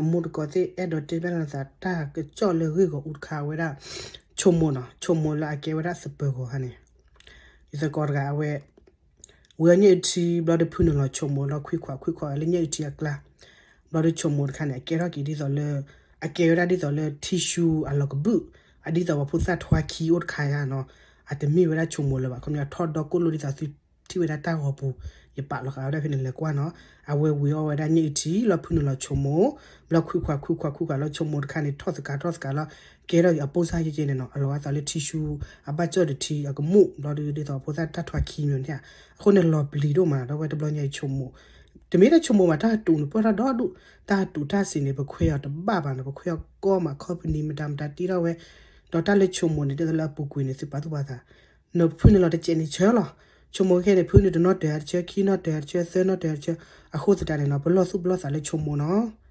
အမိၢ်တကိးသ့ၣ် အဲၣ်ဒိးတဲဘၣ်နသး တၢ်ကစီၣ်လၢဂ့ၢ်ဂီၤအူတခါ အဝဲဒၣ် ဆိမိၣ်နီၤ, ဆိမိၣ်လၢအကဲဝဲဒၣ်သပၢၤဂီၤဟါန့ၣ်, ယသကိးတဂၤအဝဲ ဝံၤအီၤညၣ်အုၣ်ထံ ဘျီဒီးဖုနုာ်လီၤဆိမိၣ်လီၤ ခွံခွါခွံခွါလၢညၣ်အုၣ်ထံအကျါ, ဘျီဒီးဆိမိၣ်တခါန့ၣ် အကဲထီၣ်က့ၤဒ်သိးလၢ အကဲဝဲဒၣ်ဒ်သိးလၢ tissue အလီၤကဘုၣ်, အဒ်သိးပှၤဖိသၣ်ထွါခံအိၣ်တခါဧါနီၤ, အတမ့ၢ်ဝဲဒၣ်ဆိမိၣ်လၢၤဘၣ်, ခီပညီထီၣ်ဒီကိၣ်လိဒ်သိးသုထံၣ်ဝဲဒၣ်တၢ်ဂီၤပူၤ, ယပာ်လီၤဃာ်ဝဲဒၣ်ဖဲန့ၣ် လဲၤကွၢ်နီၤ, အဝဲဝံၤအီၤဝဲဒၣ်ညၣ်အုၣ်ထံလီၤ ဖုနုာ်လီၤဆိမိၣ်, ဘျီခွံခွါခွံခွါခွံခွါလီၤ ဆိမိၣ်တခါန့ၣ် ထီၣ်သကၤထီၣ်သကၤလီၤ ကဲထီၣ်က့ၤအပိၢ်စၢ်ကဲကဲန့ၣ်နီၤ, အလီၤဂာ်သးလၢ tissue အဘၣ်ကၠီၣ်တထံ အကမူၣ် ဘျီဒီးဒ်သိးဖိသၣ်တၢ်ထွါခံမ့ၢ်န့ၣ်ဧါ, အဃိန့ၣ်လီၤပျံၤဒိၣ်မး ဒီးဝဲတဘျီညါအံၤဆိမိၣ် တမ့ၢ်လၢဆိမိၣ်ဘၣ် တၢ်တူာ်န့ၣ်ပှဲၤထီၣ်ဒီဒူၣ်, တၢ်တူာ်တၢ်စံးန့ၣ် ပခွဲးအီၤတဘၣ်ဘၣ်နီၤ, ပခွဲးအီၤကီမး company မတၤမတၤတ့ထီၣ်ဝဲ, ဒီးတၢ်လၢဆိမိၣ်န့ၣ် ဒ်သိးလၢအပူၤကွံာ်န့ၣ် သုပာ်သူၣ်ပာ်သး, နဖုနုာ်လီၤတစဲးန့ၣ်ဆၢလီၤ, ဆိမိၣ်ခဲန့ၣ် ဖုနုာ်တနီၤတၢၤတဆၢ ခံနီၤတၢၤတဆၢ သၢနီၤတၢၤတဆၢ, အဃိသတးန့ၣ်နီၤ ပလီၢ်သူၣ်ပလီၢ်သးလၢဆိမိၣ်နီၤ